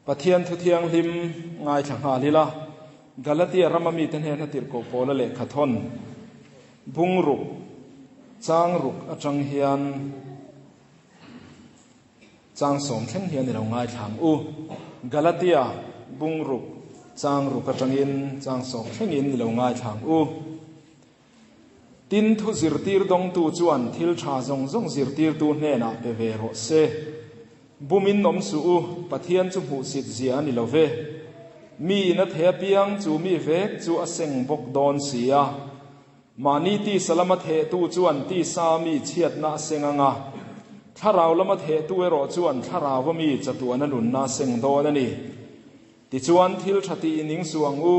Pathian thu thianghlim ngaithla nghal ila, Galatia rama mite hnena tirhkoh pawla lehkha thawn bungruk changruk atang hian changsawm thleng hian i lo ngaithla ang u. Galatia bungruk changruk atangin changsawm thlengin i lo ngaithla ang u. Tin, thu zirtir dawngtu chuan thil tha zawng zawng zirtirtu hnenah pe ve rawh se. Bumin awm suh u, Pathian chu hmuhsit zia a ni lo ve. Mi in a thei apiang chu mi vek chu a seng bawk dawn si a. Mahni tisa lama thehtu chuan tisa mi chhiatna a seng ang a, thlarau lama thehtu erawh chuan thlarauva mi chatuana nunna a seng dawn a ni. Tichuan, thil tha tih in ing suh ang u,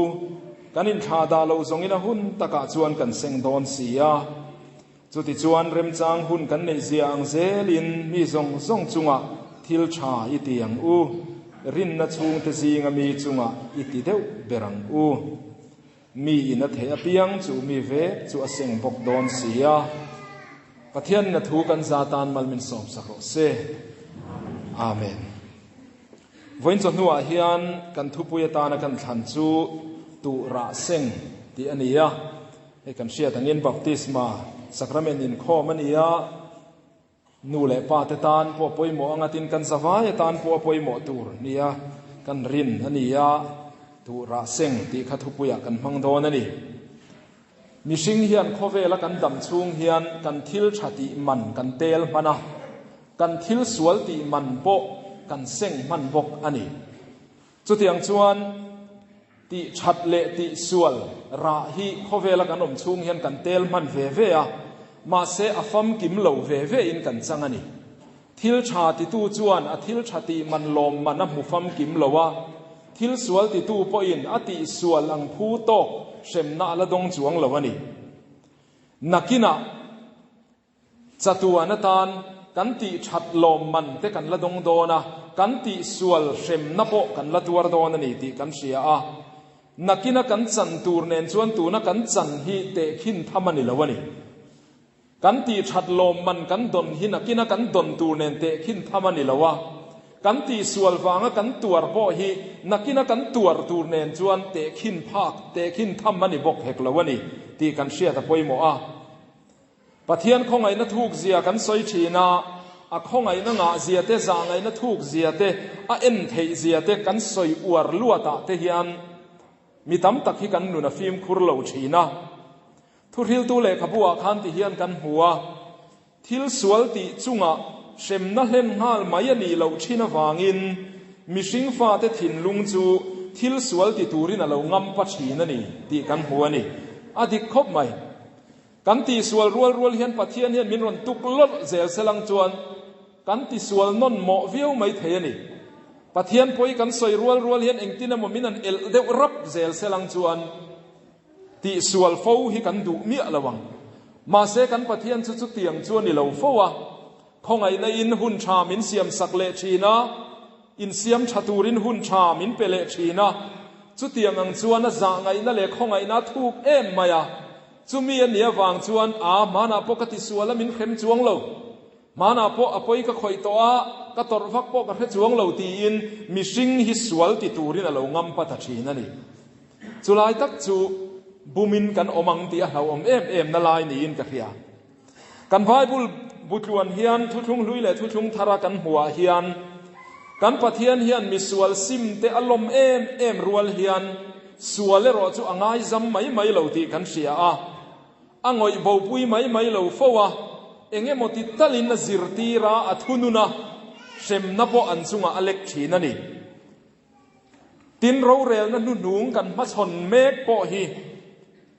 kan inthlah dah lo zawngin a hun takah chuan kan seng dawn si a. Chutichuan, remchang hun kan neih zia ang zelin mi zawng zawng chungah thil tha i ti ang u, rinna chhungte zinga mi chungah i ti deuh ber ang u. Mi in a theih apiang chu mi vek chu a seng bawk dawn si a. Pathianin a thu kan za tan mal min sawmsak rawh se. Amen. Vawiin chawhnuah hian kan thupui atana kan thlan chu tuh rah seng tih a ni a. Hei kan hriat angin baptisma sacrament inkhawm a ni a. Nu leh pa te tan pawh pawimawh anga tin kan zavai atan pawh a pawimawh tur nia kan rin a ni a. Tuh rah seng tih kha thupuiah kan hmang dawn a ni. Mihring hian khawvela kan dam chhung hian kan thil tha tih man kan tel hman a, kan thil sual tih man pawh kan seng hman bawk a ni. Chutiang chuan tih that leh tih sual rah hi khawvela kan awm chhung hian kan tel hman ve ve a, mahse a famkim lo ve ve in kan chang a ni. Thil tha titu chuan a thil tha tih man lawm man a hmu famkim lo a, thil sual titu pawhin a tih sual ang phu tawk hremna a la dawng chuang lo a ni. Nakinah chatuan atan kan tih that lawm man te kan la dawng dawn a, kan tih sual hremna pawh kan la tuar dawn a ni tih kan hria a. Nakina kan chan tur nen chuan tuna kan chan hi tehkhin tham a ni lo a ni. Kan tih that lawmman kan dawn hi nakina kan dawn tur nen tehkhin tham a ni lo a, kan tih sual vanga kan tuar pawh hi nakina kan tuar tur nen chuan tehkhin phak, tehkhin tham a ni bawk hek lo a ni tih kan hriat a pawimawh a. Pathian khawngaihna thuk zia kan sawi thin a, a khawngaihna ngah zia te, zahngaihna thuk zia te, a en theih zia te kan sawi uar luatah te hian mi tam tak hi kan nun a fimkhur lo thin a. Thuhriltu lehkhabu ah khan ti hian kan hmu a, thil sual tih chungah hremna hlen nghal mai a nih loh thin avangin mihring fate thinlung chu thil sual ti turin a lo ngam pa thin a ni tih kan hmu a ni. A dik khawp mai. Kan tihsual rual rual hian Pathian hian min rawn tuk lawlh zel selang chuan kan tisual nawn mawh viau mai thei a ni. Pathian pawi kan sawi rual rual hian engtin emaw min han elh deuh rap zel selang chuan Tihsual fo hi kan duh miah lo ang. Mahse kan Pathian chu chutiang chu a ni lo fo a, khawngaihna in hun tha min siam sak leh thin a, insiam tha turin hun tha min pe leh thin a, chutiang ang chuan a zahngaihna leh khawngaihna a thuk em mai a, chumi a nih avang chuan a hmanah pawh ka tisual a min hrem chuang lo, hmanah pawh a pawi ka khawih tawh a, ka tawrh vak pawh ka hre chuang lo tiin mihring hi sual ti turin a lo ngam pa ta thin a ni. Chulai tak chu bumin kan awm ang tih a hlauhawm em em na lai niin ka hria. Kan Bible butluan hian thuthlung hlui leh thuthlung thara kan hmuhah hian kan Pathian hian misual sim te a lawm em em rual hian sual erawh chu a ngaizam mai mai lo tih kan hria a. A ngawih bopui mai mai lo fo a, eng emaw ti talin a zirtir a, a thunun a, hremna pawh an chungah a lek thin a ni. Tin, rorelna hnuhnung kan hmachhawn mek pawh hi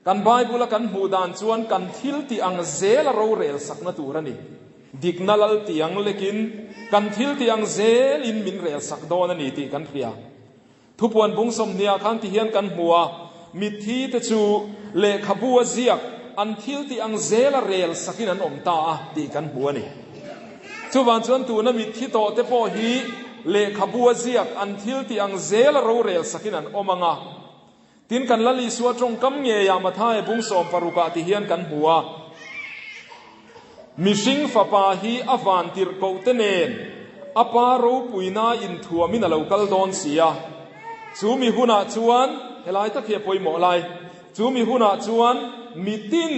kan Bible-a kan hmuh dan chuan kan thil tih ang zela rorel sakna tur a ni. Dikna lal tiang lekin kan thil tih ang zelin min rel sak dawn a ni tih kan hria. Thupuan bung sawmhniah khan ti hian kan hmu a, mitthi te chu lehkhabu a ziak an thil tih ang zela rel sakin an awm ta a tih kan hmu a ni. Chuvang chuan tuna mitthi tawh te pawh hi lehkhabu a ziak an thil tih ang zela rorel sakin an awm ang a. Tin, kan Lal Isua tawngkam ngeiah Mathaia bung 16 ah ti hian kan hmu a, Mihring fapa hi a van tirhkoh te nen A Pa ropuina inthuamin a lo kal dawn si a. Chu mi hunah chuan, helai tak hi a pawimawh lai, chu mi hunah chuan mitin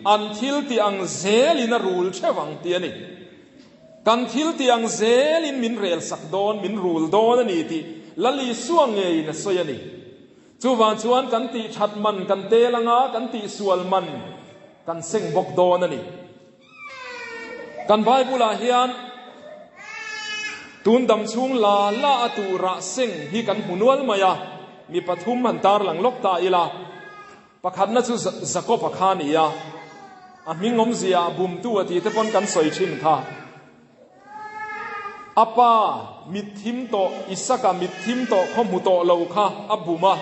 an thil tih ang zelin a rul theuh ang tih a ni. Kan thil tih ang zelin min rel sak dawn, min rul dawn a ni tih Lal Isua ngeiin a sawi a ni. Chuvang chuan kan tih that man kan tel anga kan tih sual man kan seng bawk dawn a ni. Kan Bible-ah hian tun dam chhung la la a tuh rah seng hi kan hmu nual mai a, mi pathum han tarlang lawk ta ila. Pakhatna chu Jakob-a kha a ni a, a hming awmzia ah bumtu a tih te pawn kan sawi thin kha. A pa mitthim tawh, Isaka mitthim tawh khaw hmu tawh lo kha a bum a.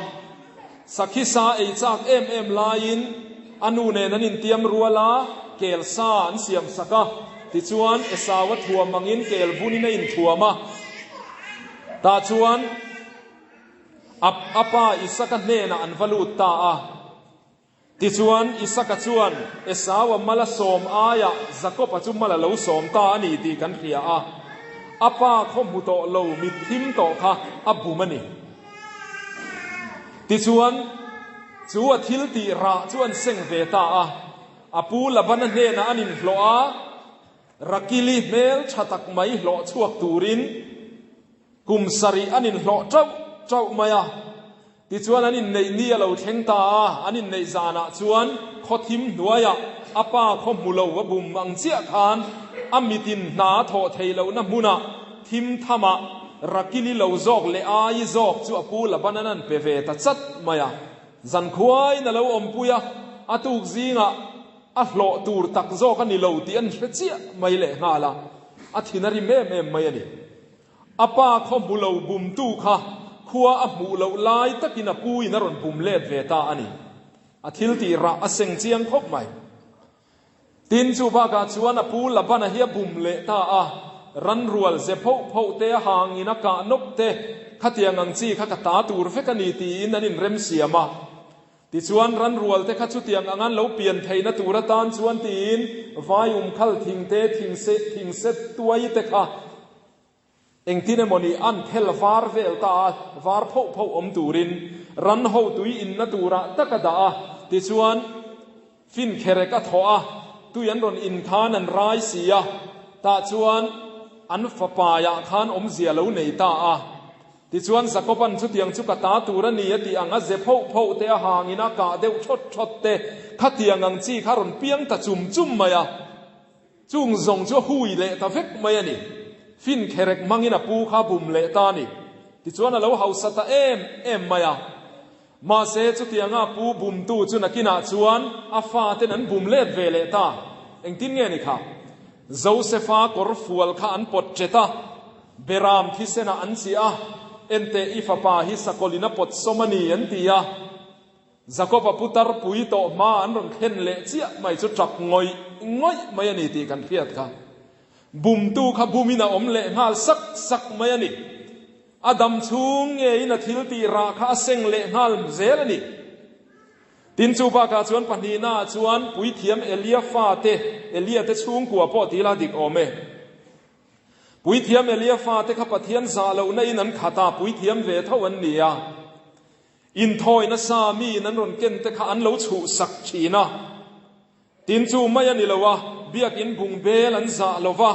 Sakhi sa ei chak em em laiin a nu nen an intiam rual a, kel sa an siam sak a. Tichuan, Esau a thuam angin kel vunin a inthuam a. Tah chuan a a pa Isaka hnenah an va lut ta a. Tichuan, Isaka chuan Esau-a mal a sawm aiah Jakob-a chu mal a lo sawm ta a ni tih kan hria a. A pa khaw hmu tawh lo mitthim tawh kha a bum a ni. Tichuan, chu a thil tih rah chu an seng ve ta a. A pu Labana hnenah an inhlawh a, Rakili hmel tha tak mai hlawh chhuak turin kum sarih an inhlawh tauh tauh mai a. Tichuan an inneih ni a lo thleng ta a, an inneih zanah chuan khaw thim hnuaiah a pa khaw hmu lo a bum ang chiah khan a mitin hna a thawh theih lohna hmunah thim thamah Rakili lo zawk leh Ai zawk chu a pu Labanan an pe ve ta chat mai a. Zan khuaiin a lo awmpui a, a tuk zingah a hlawh tur tak zawk a ni lo tih an hre chiah mai lehnghal a, a thin a rim em em mai a ni. A pa khaw hmu lo bumtu kha khua a hmuh loh lai takin a pu in a rawn bum let ve ta a ni. A thil tih rah a seng chiang khawp mai. Tin, chu bakah chuan a pu Labana hi a bum leh ta a, ranrual ze phoh phoh te, a hangin a kah nawk te, khatiang ang chi kha ka ta tur vek a ni tiin an inremsiam a. Tichuan, ranrual te kha chutiang ang an lo pian theihna tur atan chuan tiin vai umkhal thing te, thingse, thingse tuai te kha engtin emawni an phel var vel ta a, var phoh phoh awm turin ran ho tui inna turah tak a dah a. Tichuan, finkherek a thawh a, tui an rawn in khan an rai si a, tah chuan an fapaiah khan awmzia lo nei ta a. Tichuan, Jakoba'n chutiang chu ka ta tur a ni a tih ang a ze phoh phoh te, a hangin a kah deuh thawt thawt te, khatiang ang chi kha rawn piang ta chum chum mai a. Chung zawng chu a hui leh ta vek mai a ni. Fin kherek hmangin a pu kha a bum leh ta a ni. Tichuan a lo hausa ta em em mai a. Mahse, chutianga a pu bumtu chu nakinah chuan a faten an bum let ve leh ta. Engtin nge ni kha? Josefa kawr fual kha an pawt ṭet a. Beram thisenah an chiah a, Enteh, i fapa hi sakawlin a pawt sawm a ni, an ti a. Jakob-a putar pui tawh hma an rawn thlen leh chiah mai chu ṭap ngawih ngawih mai a ni tih kan hriat kha. Bumtu kha bumin a awm leh nghal sak sak mai a ni. A dam chhung ngeiin a thil tih rah kha a seng leh nghal zel a ni. Tin, chu bakah chuan pahnihnaah chuan puithiam Elia fate, Elia te chhungkua pawh ti ila dik awm e. Puithiam Elia fate kha Pathian zah lohna in an khat a, puithiam ve tho an ni a. Inthawi nasa miin an rawn ken te kha an lo chhuhsak thin a. Tin chu mai a ni lo a, biakin bungbel an zah lo va.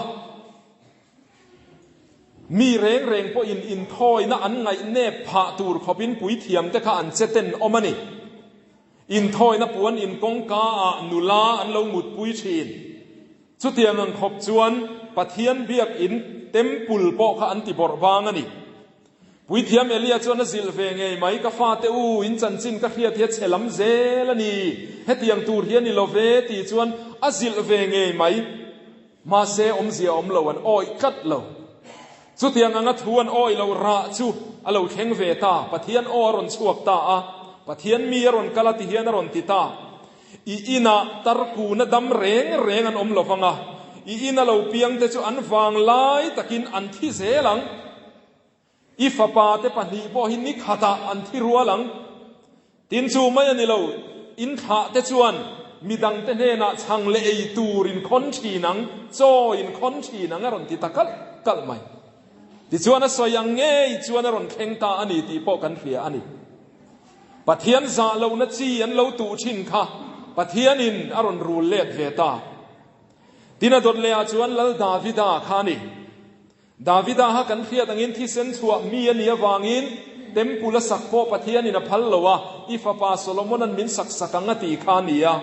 Mi reng reng pawhin inthawina an ngaihnep phah tur khawpin puithiam te kha an che ten awm a ni. Inthawina puan in kawngka ah nula an lo mutpui thin. Chutiang ang khawp chuan Pathian biakin Temple pawh kha an ti bawrh bang a ni. Puithiam Elia chuan a zilh ve ngei mai, Ka fate u, in chanchin ka hriat hi a chhe lam zel a ni. Hetiang tur hi a ni lo ve, tih chuan a zilh ve ngei mai. Mahse, awmzia awm lo, an awih tlat lo. Chutiang anga thu an awih loh rah chu a lo thleng ve ta. Pathian aw a rawn chhuak ta a, Pathian mi a rawn kal a ti hian a rawn ti ta. I inah tarkuna dam reng reng an awm lo vang a, i ina lo piangte chu an vang lai takin an thi zel ang. I fapa te pahnih pawh hi ni khatah an thi rual ang. Tin chu mai a ni lo, in thlah te chuan midangte hnenah chhang leh ei tur in khawn thin ang, chaw in khawn thin ang a rawn ti ta kalh kalh mai. Tichuan a sawi ang ngei chuan a rawn thleng ta a ni tih pawh kan hria a ni. Pathian zah lohna chi an lo tuh thin kha Pathianin a rawn rul let ve ta. Tin a dawt lehah chuan Lal Davida kha a ni. Davida kha kan hriat angin thisen chhuah mi a nih avangin Temple a sak pawh Pathianin a phal lo a, i fapa Solomona'n min sak sak ang a tih kha a ni a.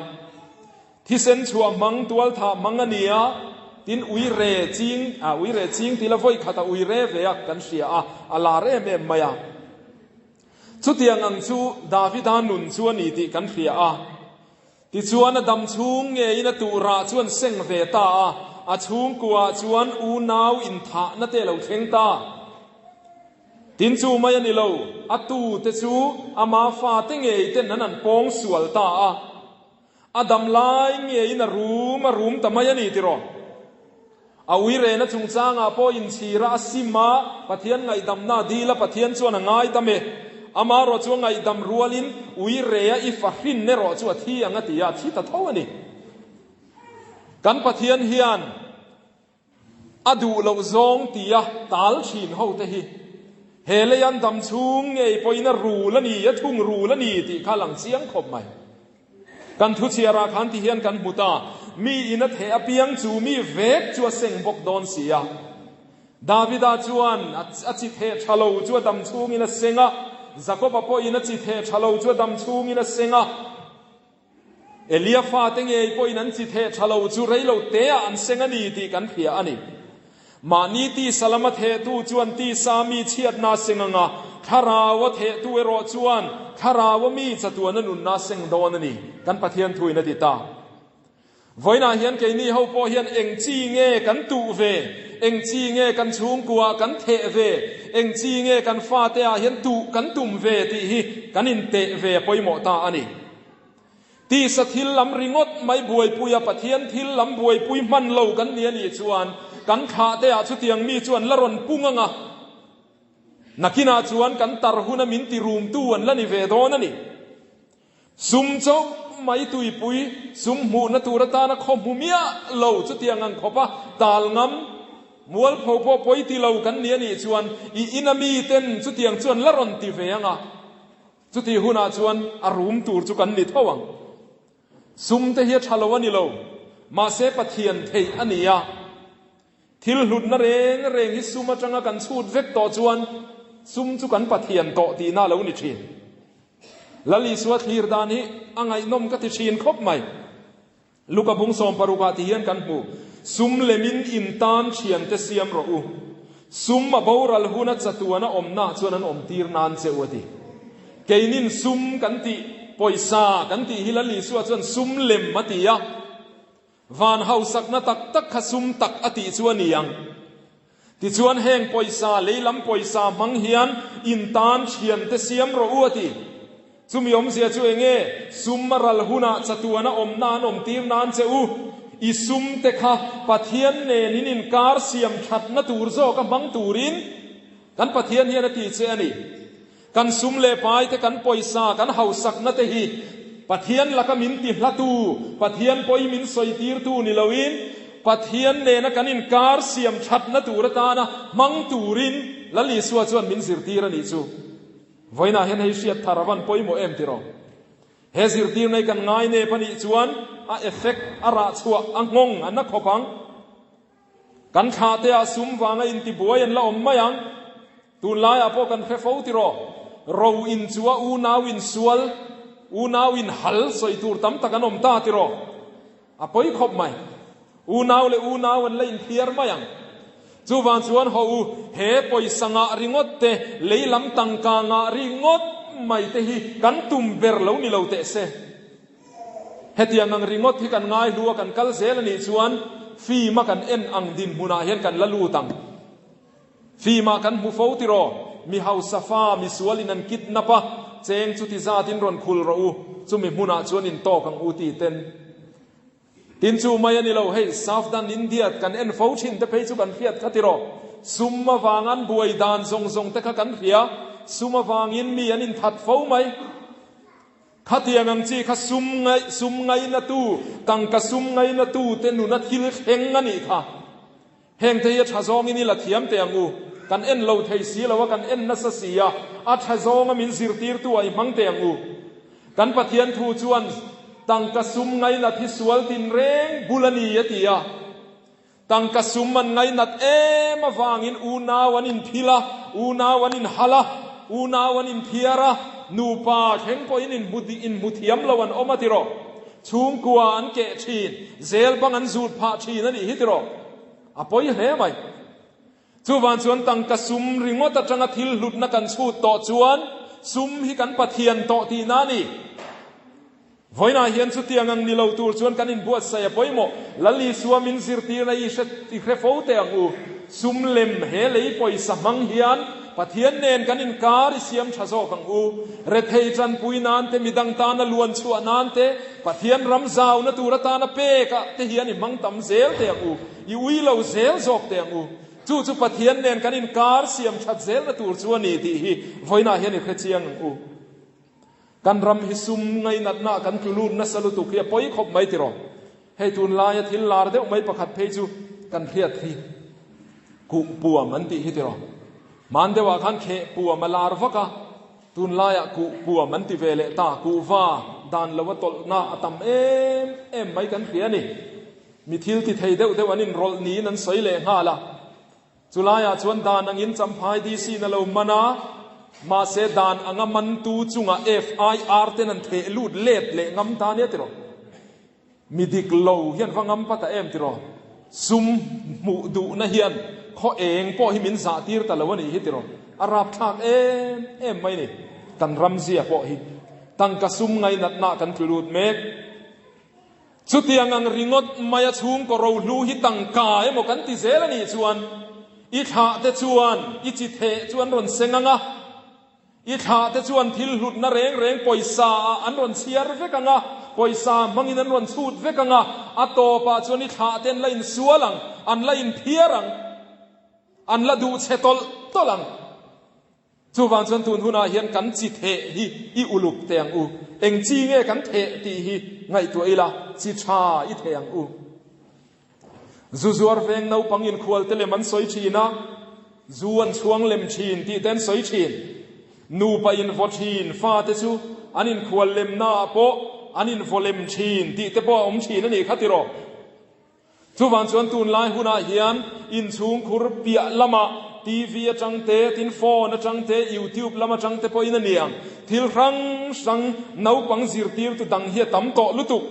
Thisen chhuah hmang tualthah hmang a ni a, tin ui re ching, ah ui re ching tila vawi khat a ui re ve a kan hria a, a lar em em mai a. Chutiang ang chu Davida nun chu a ni tih kan hria a. Tichuan a dam chhung ngeiin a tuh rah chuan seng ve ta a, a chhungkuaah chuan unau inthahna te a lo thleng ta. Tin chu mai a ni lo, a tute chu ama fate ngei ten an an pawng sual ta a. A dam lai ngeiin a rum a rum ta mai a ni tiraw? A ui rehna chungchangah pawh inchhira a sim a, Pathian ngaihdamna a dil a, Pathian chuan a ngaidam e. Amaherawh chu a ngaihdam rualin ui reha i fahrin erawh chu a thi ang a ti a, a thi ta tho a ni. Kan Pathian hian a duh loh zawng tia tal thin ho te hi he lei an dam chhung ngei pawhin a rul a ni, a thung rul a ni tih kha lang chiang khawp mai. Kan thu chhiarah khan ti hian kan hmu ta, mi in a theh apiang chu mi vek chu a seng bawk dawn si a. Davida chuan a chi theh tha lo chu a dam chhungin a seng a, Jakoba pawhin a chi theh tha lo chu a dam chhungin a seng a. Elia fate ngei pawhin an chi theh tha lo chu rei lo teah an seng a ni tih kan hria a ni. Mahni tisa lama thehtu chuan tisa mi chhiatna a seng ang a, Thlarau a thehtu erawh chuan Thlarau a mi chatuana nunna a seng dawn a ni, kan Pathian thuin a ti ta. Vawiinah hian keini ho pawh hian eng chi nge kan tuh ve, eng chi nge kan chhungkuaah kan theh ve, eng chi nge kan fateah hian tuh kan tum ve tih hi kan inteh ve a pawimawh ta a ni. Tisa thil lam ringawt mai buaipui a, Pathian thil lam buaipui hman lo kan ni a nih chuan kan thlah te ah chutiang mi chu an la rawn pung ang a, nakinah chuan kan tar huna min ti rumtu an la ni ve dawn a ni. Sum chauh mai tuipui, sum hmuhna tur atana khaw hmu miah lo chutiang ang khawpa tal ngam, mualpho pawh pawi ti lo kan ni a nih chuan i ina miten chutiang chu an la rawn ti ve ang a. Chutih hunah chuan a rum tur chu kan ni tho ang. Sum te hi a tha lo a ni lo, mahse Pathian theih a ni a. Thil hlutna reng reng hi sum atanga kan chhut vek tawh chuan sum chu kan Pathian tawh tihna a lo ni thin. Lal Isua thlir dan hi a ngaihnawm ka ti thin khawp mai. Luka bung sawmparukah ti hian kan hmu, Sum lemin in tan thiante siam rawh u. Sum a boral huna chatuana awmna chuan an awmtir nan che u a ti. Keinin sum kan tih, pawisa kan tih hi Lal Isua chuan sum lem a ti a. Van hausakna tak tak kha sum tak a tih chu a ni ang. Tichuan heng pawisa, leilam pawisa hmang hian in tan thiante siam rawh u a ti. Chumi awmzia chu eng nge? Sum a ral hunah chatuana awmna an awmtir nan che u. I sum te kha Pathian nen in inkar siam thatna tur zawka hmang turin kan Pathian hian a ti che a ni. Kan sum leh pai te, kan pawisa, kan hausakna te hi Pathian laka min ti hlatu, Pathian pawi min sawitirtu ni loin, Pathian nena kan inkar siam thatna tur atana hmang turin Lal Isua chuan min zirtir a nih chu. Vawiinah hian hei hriat thar a van pawimawh em tiraw? He zirtirna hi kan ngai nep a nih chuan a effect, a rah chhuah, a nghawng a na khawp ang. Kan thlah te ah sum vanga intibuai an la awm mai ang. Tunlaiah pawh kan hre fo tiraw? Ro in chu a unau in sual, unau in hal sawi tur tam tak an awm ta tiraw? A pawi khawp mai. Unau leh unau an la inthliar mai ang. Chuvang chuan haw u, he pawisa ngah ringawt te, lei lam tangka ngah ringawt mai te hi kan tum ber lo ni lo teh se. Hetiang ang ringawt hi kan ngai hlu a kan kal zel a nih chuan film a kan en ang dinhmunah hian kan la lut ang. Film ah kan hmu fo tiraw? Mi hausa fa, mi sual in an kidnap a, cheng chuti zat in rawn khul rawh u, chumi hmunah chuan in tawk ang u ti ten. Tin chu mai a ni lo, hei Southern India kan en fo thin te phei chu kan hriat kha tiraw? Sum avang an buai dan zawng zawng te kha kan hria, sum avangin mi an inthat fo mai. Khatiang ang chi kha sum ngaih sum ngainatu, tangka sum ngainatu te nuna thil thleng a nih kha. Heng te hi a tha zawngin i la thiam teh ang u. Kan en lo thei si lo a, kan en nasa si a, a tha zawnga min zirtirtu ah i hmang teh ang u. Kan Pathian thu chuan tangka sum ngainat hi sual tinreng bul a ni a ti a. Tangka sum an ngainat em avangin unau an inphil a, unau an inhal a, unau an inphiar a, nupa thleng pawhin inhmu thiam lo an awm a tiraw? Chhungkua an keh thin, zel bang an zut phah thin a nih hi tiraw? A pawi hle mai. Chuvang chuan tangka sum ringawt atanga thil hlutna kan chhut tawh chuan sum hi kan Pathian tawh tihna a ni. Vawiinah hian chutiang ang ni lo tur chuan kan inbuatsaih a pawimawh. Lal Isua min zirtirna i hre i hre fo teh ang u. Sum lem he lei pawisa hmang hian Pathian nen kan inkar i siam tha zawk ang u. Rethei tanpui nan te, midang tana luan chhuah nan te, Pathian ram zauna tur atana pek ah te hian i hmang tam zel teh ang u. I ui lo zel zawk teh ang u. Chu chu Pathian nen kan inkar siam that zelna tur chu a ni tih hi vawiinah hian i hre chiang ang u. Kan ram hi sum ngainatna kan tlu lut nasa lutuk hi a pawi khawp mai tiraw? Hei tunlaia thil lar deuh mai pakhat phei chu kan hriat hi kuh puam an tih hi tiraw? Hman deuhah khan kheh puam a lar vak a, tunlaiah kuh puam an ti ve leh ta, kuhva dan lo a tawlhna a tam em em mai kan hria a ni. Mi thil ti thei deuh deuh an inrawlh niin an sawi leh nghal a. Chulaiah chuan dan angin Champhai DC in a lo man a, mahse dan anga mantu chungah FIR ten an theh lut let leh ngam ta nia tiraw? Mi dik lo hian va ngam pa ta em tiraw? Sum hmuh duhna hian khaw eng pawh hi min zah tir ta lo a nih hi tiraw? A rapthlak em em mai ni. Kan ramzia pawh hi tangka sum ngainatna kan tlu lut mek. Chutiang ang ringawt maia chhungkaw rohlu hi tangka emaw kan ti zel a nih chuan i thlah te chuan i chi theh chu an rawn seng ang a, i thlah te chuan thil hlutna reng reng pawisa ah an rawn chhiar vek ang a, pawisa hmangin an rawn chhut vek ang a, a tawpah chuan i thlah te an la insual ang, an la inphiar ang, an la duh chhe tawlh tawlh ang. Chuvang chuan tun hunah hian kan chi theh hi i uluk teh ang u. Eng chi nge kan theh tih hi ngaihtuah ila, chi tha i theh ang u. Zu zuar veng naupang inkhual te lem an sawi thin a, zu an chhuang lem thin tih te an sawi thin. Nupa invaw thin fate chu an inkhual lemnaah pawh an invaw lem thin tih te pawh a awm thin a nih kha tiraw? Chuvang chuan tunlai hunah hian inchhungkhur piah lamah TV atang te, tin phone atang te, YouTube lam atang te pawhin a ni ang. Thil hrang hrang naupang zirtirtu dang hi a tam tawh lutuk.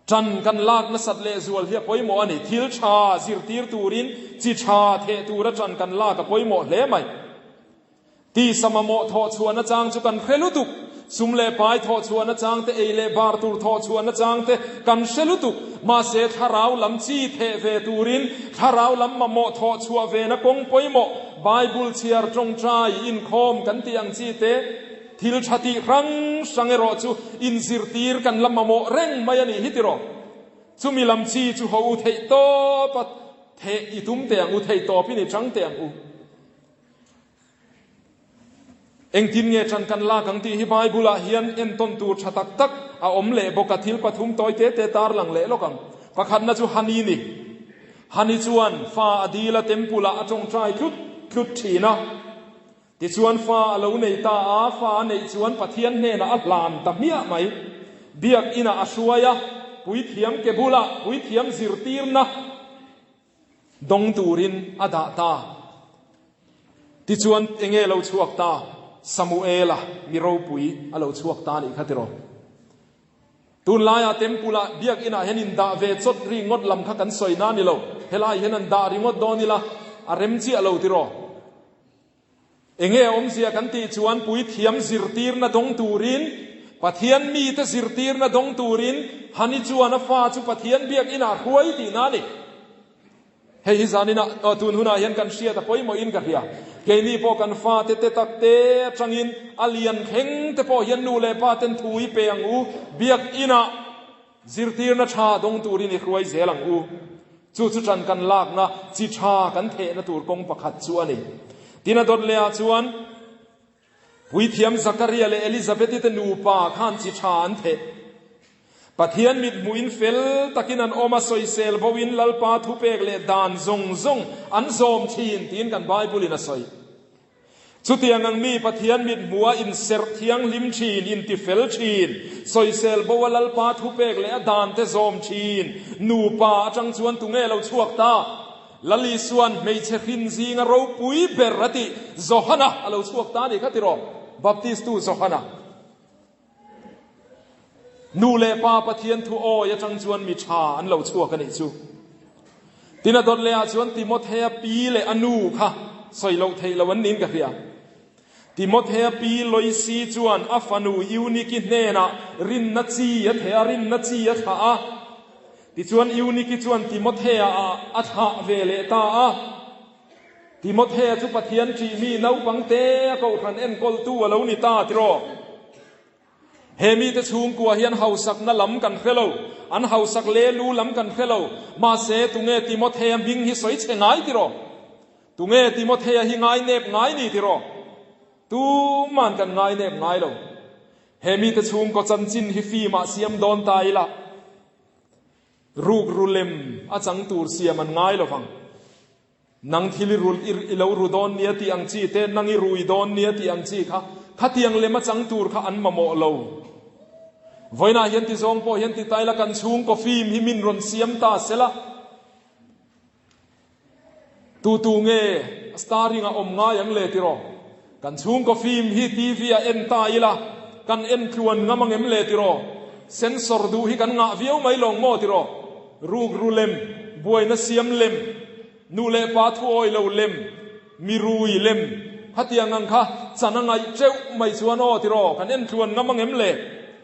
Tan kan lak nasat lehzual hi a pawimawh a ni. Thil tha zirtir turin chi tha theh tura tan kan lak a pawimawh hle mai. Tisa mamawh thawh chhuahna chang chu kan hre lutuk. Sum leh pai thawh chhuahna chang te, ei leh bar tur thawh chhuahna chang te kan hre lutuk. Mahse, thlarau lam chi theh ve turin thlarau lam mamawh thawh chhuah vena kawng pawimawh, Bible chhiar, tawngtai, inkhawm kan tih ang chi te, thil tha tih hrang hrang erawh chu inzirtir kan la mamawh reng mai a nih hi tiraw? Chumi lam chi chu ho u theih tawp a theh i tum teh ang u, theih tawpin i chang teh ang u. Engtin nge ṭan kan lak ang tih hi Bible-ah hian entawn tur ṭha tak tak a awm leh bawk a, thil pathum tawi te te tar lang leh lawk ang. Pakhatna chu Hani ni. Hani chuan fa a dil a, temple-ah a ṭawngṭai tlut tlut ṭhin a. Tichuan fa a lo nei ta a, fa a neih chuan Pathian hnenah a hlan ta hmiah mai. Biak inah a hruai a, puithiam ke bulah puithiam zirtirna, Dawng turin a dah ta. Tichuan enge lo chhuak ta? Samuela mi ropui a lo chhuak ta anih kha tiraw? Tunlaiah Temple-ah Biakinah hian indah ve chawt ri ngawt lam kha kan sawi na a ni lo. Helaiah hian an dah ringawt dawn ila a rem chiah lo tiraw? Enge a awmzia kan tih chuan puithiam zirtirna dawng turin, Pathian mite zirtirna dawng turin Hani chuan a fa chu Pathian biakinah hruai tihna a ni. Hei hi zaninah, tun hunah hian kan hriat a pawimawhin ka hria. Keini pawh kan fate te tak te atangin a lian thleng te pawh hian nu leh pa ten thu i pe ang u, biakinah Zirtirna tha dawng turin i hruai zel ang u. Chu chu ṭan kan lakna chi tha kan thehna tur kawng pakhat chu a ni. Tin a dawt lehah chuan Puithiam Zakaria leh Elizabeth-i te nupa khan chi tha an theh. Pathian mit hmuhin fel takin an awm a, sawisel bo in Lalpa thupek leh dan zawng zawng an zawm thin tiin kan Bible in a sawi. Chutiang ang mi Pathian mit hmuha inserh thianghlim thin, intifel thin, sawisel bo a Lalpa thupek leh a dan te zawm thin nupa atang chuan tunge lo chhuak ta? Lal Isua'n hmeichhe hrin zinga ropui ber a tih Johana a lo chhuak ta a nih kha tiraw? Baptistu Johana. Nu leh pa Pathian thu awi atang chuan mi tha an lo chhuak a nih chu. Tin a dawt leh ah chuan Timothea pi leh a nu kha sawi loh theih loh an niin ka hria. Timothea pi Loisi chuan a fanu Euniki hnenah rinna chi a theh a, rinna chi a thlah a. Tichuan Euniki chuan Timothea ah a thlah ve leh ta a. Timothea chu Pathian ṭih mi naupang te a kohhran enkawltu a lo ni ta tiraw? He mite chhungkua hian hausakna lam kan hre lo, an hausak le lu lam kan hre lo, mahse tunge Timothea hming hi sawi chhe ngai tiraw? Tunge Timothea hi ngai nep ngai ni tiraw? Tuman kan ngai nep ngai lo. He mite chhungkaw chanchin hi film ah siam dawn ta ila. Ruk ru lem a chang tur siam an ngai lo vang. Nang thil i rulh i lo ru dawn nia tih ang chi te, nang i rui dawn nia tih ang chi kha, khatiang lem a chang tur kha an mamawh lo. Vawiinah hian ti zawng pawh hian ti ta ila kan chhungkaw film hi min rawn siam ta sela. Tu tu nge starring a awm ngai ang le tiraw? Kan chhungkaw film hi TV ah en ta ila kan en tluan ngam angem le tiraw? Sensor duh hi kan ngah viau mai lawng maw tiraw? Ruk ru lem, buaina siam lem, nu leh pa thu awi lo lem, mi rui lem, khatiang ang kha chan a ngaih teuh mai chuan aw tiraw? Kan en tluan ngam angem le?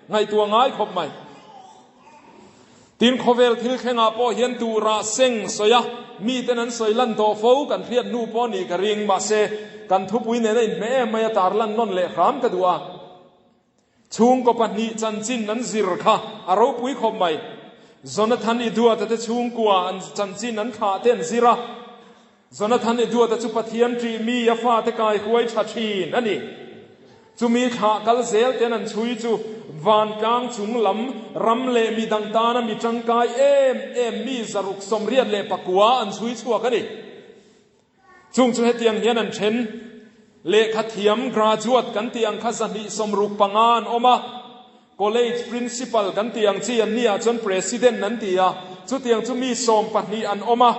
Ngaihtuah ngai khawp mai. Tin, khawvel thil thlengah pawh hian tura seng sawi a, miten an sawi lan tawh fo kan hriat hnu pawh nih ka ring. Mahse, kan thupui nena inhmeh em mai a tarlan nawn leh hram ka duh a. Chhungkaw pahnih chanchin an zir kha a ropui khawp mai. Jonathan i duata te chhungkua an chanchin an thlah te an zir a. Jonathan i duata chu Pathian ṭih mi a fate kai huai ṭha ṭhin a ni. Chumi thlah kal zel ten an chhui chu vantlang chung lam ram leh mi dang tana mi ṭangkai em em mi 689 an chhui chhuak a ni. Chung chu hetiang hian an ṭhen. Lehkha thiam graduate kan tih ang kha 265 an awm a. College Principal kan tih ang chi an nih ah chuan President an ti a, chutiang chu mi 12 an awm a,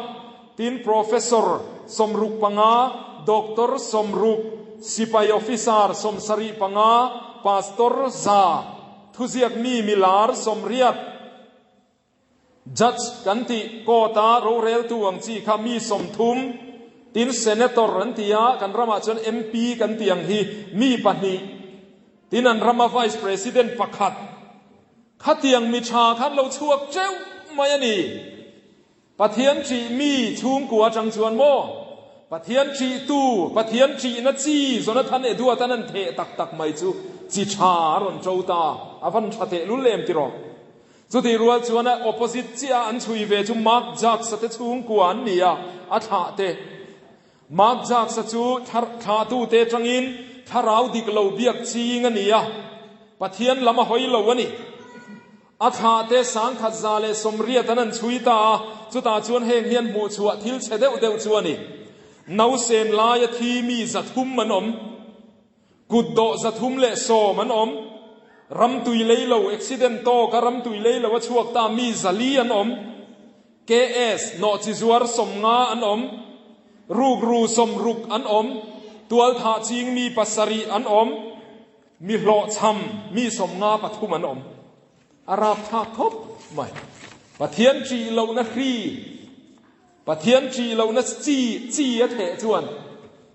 tin Professor 65, Doctor 60, Sipai Officer 75, Pastor 100, thuziak mi milar 80, Judge kan tih court a roreltu ang chi kha mi 30, tin Senator an ti a, kan ramah chuan MP kan tih ang hi mi pahnih, tin an rama Vice President pakhat. Khatiang mi tha khan lo chhuak teuh mai a ni. Pathian ṭih mi chhungkua atang chuan maw? Pathian ṭihtu, Pathian ṭihna chi Jonathan Edward-a'n an theh tak tak mai chu chi tha a rawn ṭo ta, a van ṭha tehlul em tiraw? Chutih rual chuan a opposite chiah a an chhui ve chu Mark Jacques-a te chhungkua an ni a, a thlah te. Mark Jacques-a chu thlahtute atangin thlarau dik lo biak ching a ni a, Pathian lam a hawi lo a ni. A thlah te 1180 an an chhui ta a, chutah chuan heng hian hmuhchhuah thil chhe deuh deuh chu a ni. Nausen laia thi mi 300 an awm. Kut dawh 310 an awm. Ram tui lei lo, accident tawk a ram tui lei lo a chhuak ta mi 400 an awm. KS, nawhchi zuar 50 an awm. Rukru 60 an awm. Tualthah ching mi 7 an awm. Mi hlawhchham mi 53 an awm. A rapthlak khawp mai. Pathian ṭih lohna hri. Pathian ṭih lohna chi chi a theh chuan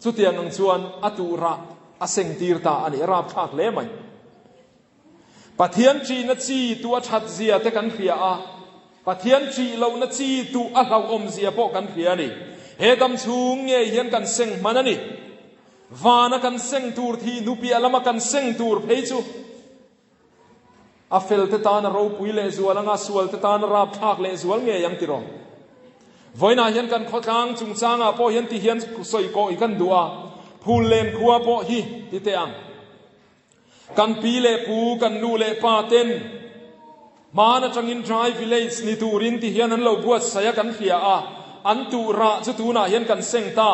chutiang ang chuan a tuhrah a seng tir ta a ni, a rapthlak hle mai. Pathian ṭihna chi tuh a ṭhat zia te kan hria a, Pathian ṭih lohna chi tuh a hlauhawm zia pawh kan hria a ni. He dam chhung ngei hian kan seng hman a ni. Vana kan seng tur thi nupiah lama kan seng tur phei chu A fel te tan a ropui lehzual anga sual te tan a rapthlak lehzual ngei ang tiraw? Vawiinah hian kan khawtlang chungchangah pawh hian ti hian sawi kawh i kan duh a, phul len khua pawh hi ti teh ang. Kan pi leh pu, kan nu leh pa ten. Hmaan atangin Dry Village ni turin ti hian an lo buatsaih a kan hria a, an tuh rah chu tunah hian kan seng ta.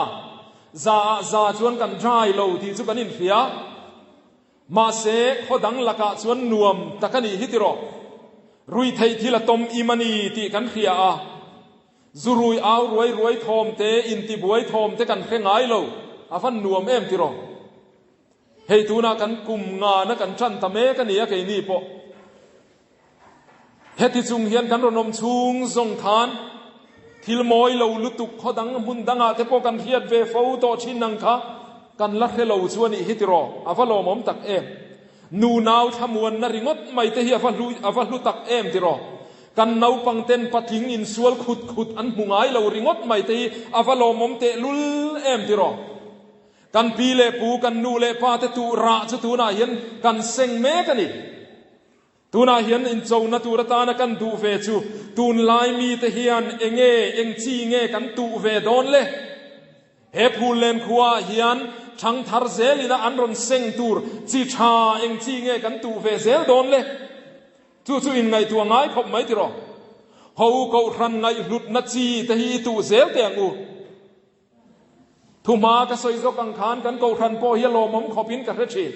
Za ah za chuan kan dry lo tih chu kan inhria. Mahse, khaw dang lakah chuan nuam tak a nih hi tiraw? Ruihtheih thil a tawm im a ni tih kan hria a, zu rui au ruai ruai thawm te, intibuai thawm te kan hre ngai lo, a van nuam em tiraw? Hei tunah kan kum ngana kan tan ta mek a ni a keini pawh. Heti chung hian kan rawn awm chhung zawng khan thil mawi lo lutuk khaw dang hmun dangah te pawh kan hriat ve fo tawh thin ang kha kan la hre lo chu a nih hi tiraw? A va lawmawm tak em! Nu nau thlamuanna ringawt mai te hi a va hlu a va hlu tak em tiraw? Kan naupang ten patling insual khut khut an hmu ngai lo ringawt mai te hi a va lawmawm tehlul em tiraw? Kan pi leh pu, kan nu leh pa te tuh rah chu tunah hian kan seng mek a ni. Tunah hian inchona tur atana kan duh ve chu tunlai mite hian enge, eng chi nge kan tuh ve dawn le? He Phullen khuaah hian thangthar zelina an rawn seng tur chi tha eng chi nge kan tuh ve zel dawn le? Chu chu inngaihtuah ngai khawp mai tiraw? Ho Kohhran ngaihhlutna chi te hi i tuh zel teh ang u. Thuhma ka sawi zawk ang khan kan Kohhran pawh hi a lawmawm khawpin ka hre thin.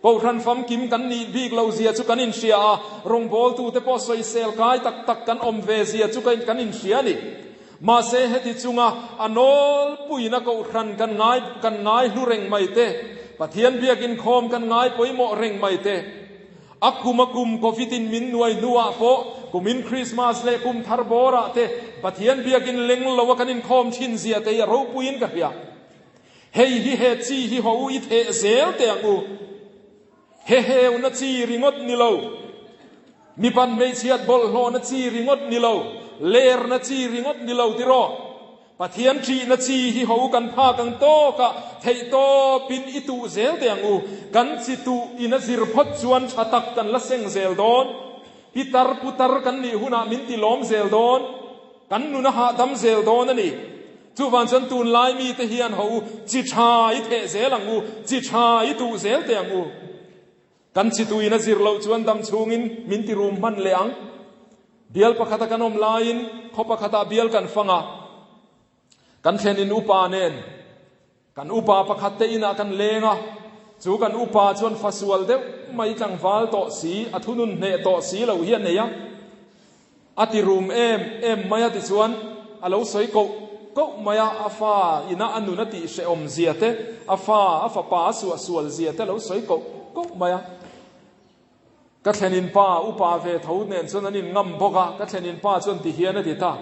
Kohhran famkim kan nih bik lo zia chu kan inhria a, rawngbawltute pawh sawisel kai tak tak kan awm ve zia chu kan inhria a ni. Mahse heti chunga a nawlpuina Kohhran kan ngai kan ngai hlu reng mai te, Pathian biakin khawm kan ngai pawimawh reng mai te, A kum a kum Covid in min nuai hnuah pawh kumin Christmas leh kum thar bawrah te Pathian biakin leng lo a kan inkhawm thin zia te hi a ropuiin ka hria. Hei hi he chi hi haw u i theh zel teh ang u. He heuna chi ringawt ni lo. Mipan hmeichhiat bawlhhlawhna chi ringawt ni lo. Lerna chi ringawt ni lo tiraw? Pathian ṭihna chi hi ho kan phak ang tawkah theihtawpin i tuh zel teh ang u. Kan chi tuh in a zir phawt chuan ṭha tak kan la seng zel dawn. Pitar putar kan nih hunah min ti lawm zel dawn. Kan nun a hahdam zel dawn a ni. Chuvang chuan tunlai mite hian ho u chi ṭha i theh zel ang u, chi ṭha i tuh zel teh ang u. Kan chi tuin a zir loh chuan dam chhungin min ti rum hman leh ang. Bial pakhata kan awm laiin khaw pakhatah bial kan fang a, kan thlenin upa nen kan upa pakhat te inah kan leng a, chu kan upa chuan fasual deuh mai tlangval tawh si, a thunun hneh tawh si lo hi a nei a. A ti rum em em mai a tichuan a lo sawi koh koh mai a, a fa ina a nun a tih hrehawm zia te, a fa, a fapa a suahsual zia te a lo sawi koh koh mai a. Ka thlenin pa, upa ve tho nen chuan an inngam bawk a, ka thlenin pa chuan ti hian a ti ta,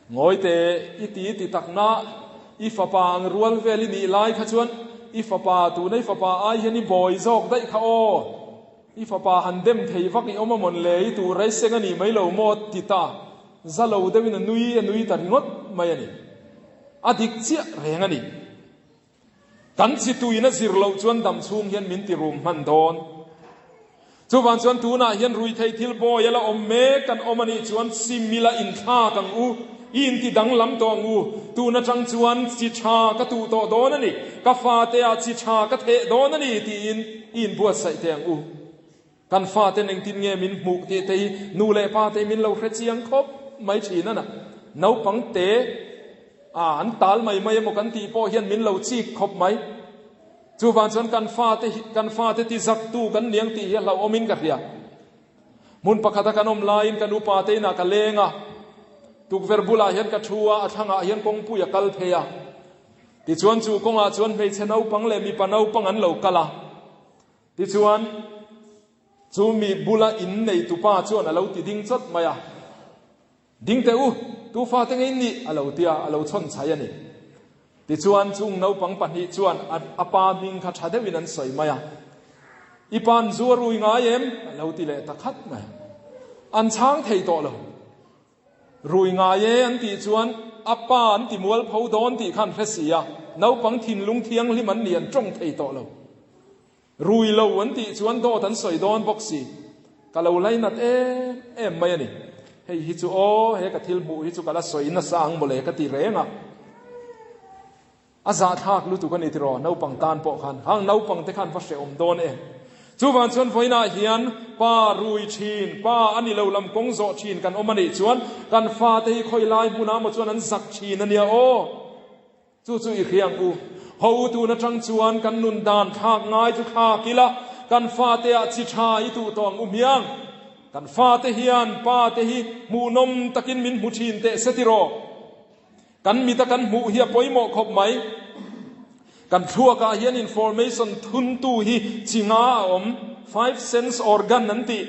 Ngawi te, i ti ti takna, i fapa ang rual vel i nih lai kha chuan i fapa, tuna i fapa ai hian i bawi zawk daih kha aw. I fapa han dem thei vak i awm a mawn le, i tuh rei seng a nih mai lo maw? ti ta. Za lo deuhin a nui a nui ta ringawt mai a ni. A dik chiah reng a ni. Kan chi tuin a zir loh chuan dam chhung hian min ti rum hman dawn. Chuvang chuan tunah hian ruithei thil bawi a la awm mek kan awm a nih chuan simila inthlak ang u. I inti danglam tawh ang u. Tun atang chuan chi tha ka tuh tawh dawn a ni, ka fate ah chi tha ka theh dawn a ni tiin i inbuatsaih teh ang u. Kan faten engtin nge min hmuh tih te hi nu leh pa te min lo hre chiang khawp mai thin a na. Naupang te a an tal mai mai emaw kan tih pawh hian min lo chik khawp mai. Chuvang chuan kan fate hi kan fate ti zaktu kan niang tih hi a hlauhawmin ka hria. Hmun pakhata kan awm laiin kan upa te inah ka leng a, tukverh bulah hian ka thu a, a thlangah hian kawngpui a kal phei a. Tichuan chu kawngah chuan hmeichhe naupang leh mipa naupang an lo kal a. Tichuan chu mi bula innei tupa chuan a lo ti ding chawt mai a. Ding teh u, tu fate ngei nih a lo tia, a lo chhawn chhai a ni. Tichuan chung naupang pahnih chuan a pa hming kha tha deuhin an sawi mai a. I pa'n zu a rui ngai em? a lo ti leh ta khat mai. An chhang thei tawh lo. Rui ngai e an tih chuan a pa an ti mualpho dawn tih kha an hre si a, naupang thinlung thianghlim an nih an tawng thei tawh lo. Rui lo an tih chuan dawt an sawi dawn bawk si. Ka lo lainat em em mai a ni. Hei hi chu aw, he ka thil hmuh hi chu ka la sawi nasa ang mawle ka ti reng a. A zahthlak lutuk a ni tiraw, naupang tan pawh khan. Hang naupang te khan va hrehawm dawn em. Chuvang chuan vawiinah hian pa rui thin, pa a ni lo lam kawng zawh thin kan awm a nih chuan kan fate hi khawi lai hmunah maw chuan an zak thin a nia aw. Chu chu i hria ang u. Ho u tun atang chuan kan nun dan thlak ngai chu thlak ila, kan fate ah chi tha i tuh tawh ang u hmiang. Kan fate hian pa te hi hmuhnawm takin min hmu thin teh se tiraw. Kan mita kan hmuh hi a pawimawh khawp mai. Kan thluakah hian information thuntu hi chi nga a awm, five sense organ an tih.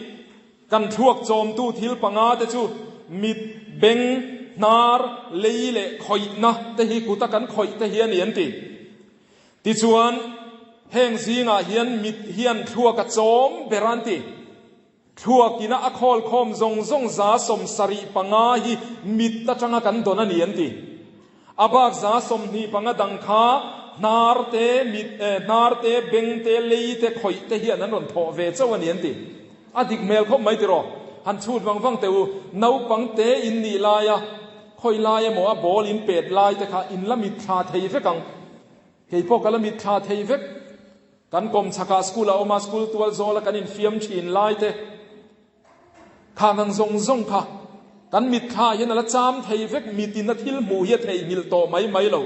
Kan thluak chawmtu thil panga te chu mit, beng, hnar, lei leh khawihna te hi kuta kan khawih te hi a ni an ti. Tichuan, heng zingah hian mit hian thluak a chawm ber a an ti. Thluakina a khawlkhawm zawng zawng 75 hi mit atanga kan dawn a ni an ti. A bak 25 dang kha hnar te, mit eh, hnar te, beng te, lei te, khawih te hian an rawn thawh ve chauh a ni an ti. A dik hmel khawp mai tiraw? Han chhut vang vang teh u, naupang te in nih laia khawi lai emaw a ball in pet lai te kha in la mitthla thei vek ang. Kei pawh ka la mitthla thei vek. Kan kawm chhakah school a awm a, school tual zawla kan infiam thin lai te khang ang zawng zawng kha kan mitthla hian a la cham thei vek, mitin a thil hmuh hi a theihnghilh tawh mai mai lo,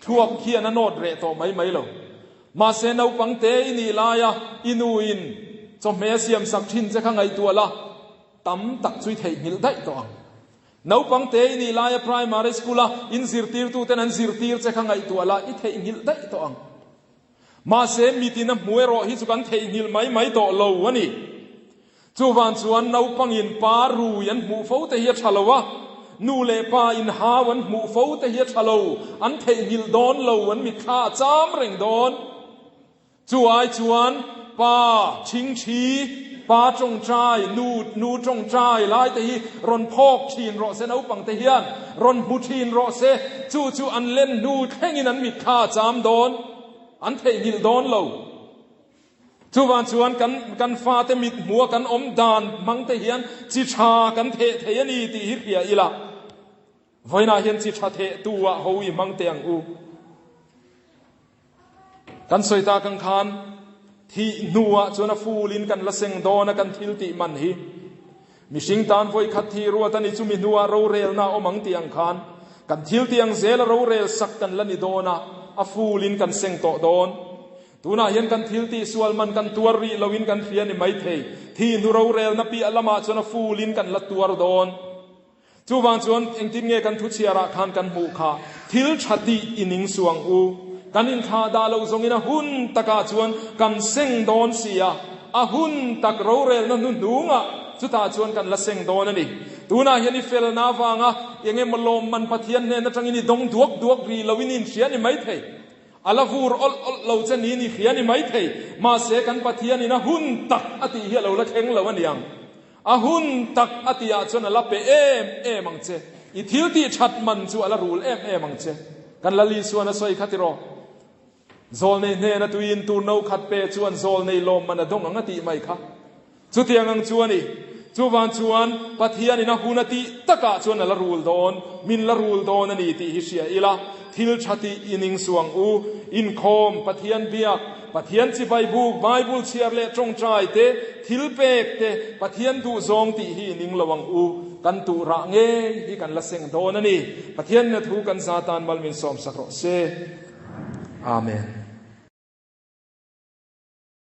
thluak hian a nawt reh tawh mai mai lo. Mahse naupang te i nih laia i nuin chawhmeh a siamsak thin che kha ngaihtuah la, tam tak chu i theihnghilh daih tawh ang. Naupang te i nih laia primary school a in zirtirtuten an zirtir che kha ngaihtuah la i theihnghilh daih tawh ang. Mahse mitin a hmu erawh hi chu kan theihnghilh mai mai tawh lo a ni. Chuvang chuan naupangin pa rui an hmuh fo te hi a tha lo a, nu leh pa in hau an hmuh fo te hi a tha lo, an theihnghilh dawn lo, an mitthla a cham reng dawn. Chu ai chuan pa chhingchhi, pa tawngtai, nu nu tawngtai lai te hi rawn phawk thin rawh se, naupang te hian rawn hmu thin rawh se, chu chu an len hnu thlengin an mitthla a cham dawn, an theihnghilh dawn lo. Chuvang chuan kan kan fate mit hmua kan awm dan hmang te hian chi tha kan theh thei a ni tih hi hria ila. Vawiinah hian chi tha theh tu ah ho i hmang teh ang u. Kan sawi tak ang khan thih hnuah chuan a fulin kan la seng dawn a kan thil tih man hi. Mihring tan vawi khat thih ruat a ni chumi hnuah rorelna a awm ang tih ang khan kan thil tih ang zela rorel sak kan la ni dawn a, a fulin kan seng tawh dawn. Tunah hian kan thil tih sual man kan tuar rih loin kan hria ni maithei. Thih hnu rorelna piah lamah chuan a fulin kan la tuar dawn. Chuvang chuan engtin nge kan thuchhiarah khan kan hmuh kha? Thil tha tih i ning suang u. Kan inthlah dah loh zawngin a hun takah chuan kan seng dawn si a, a hun tak rorelna hnuhnungah chutah chuan kan la seng dawn a ni. Tunah hian i felna avanga eng emaw lawmman Pathian hnen atangin i dawng duak duak rih loin i inhria ni maithei. A la vur awlh awlh lo che niin i hria ni maithei. Mahse kan Pathianin a hun tak a tih hi a lo la thleng lo a niang. A hun tak a tihah chuan a la pe em em ang che. I thil tih that man chu a la rul em em ang che. Kan Lal Isuan a sawi kha tiraw? Zawlnei hnena tuiin tur no khat pe chuan zawlnei lawm man a dawng ang a tih mai kha. Chutiang ang chu a ni. Chuvang chuan Pathianin a hun a tih takah chuan a la rul dawn, min la rul dawn a ni tih hi hria ila, thil tha tih i ning suang u. Inkhawm, Pathian biak, Pathian chibai buk, Bible chhiar leh tawngtai te, thil pek te, Pathian duh zawng tih hi i ning lo ang u. Kan tuh rah ngei hi kan la seng dawn a ni. Pathian na thu kan za tan mal min sawmsak rawh se. Amen.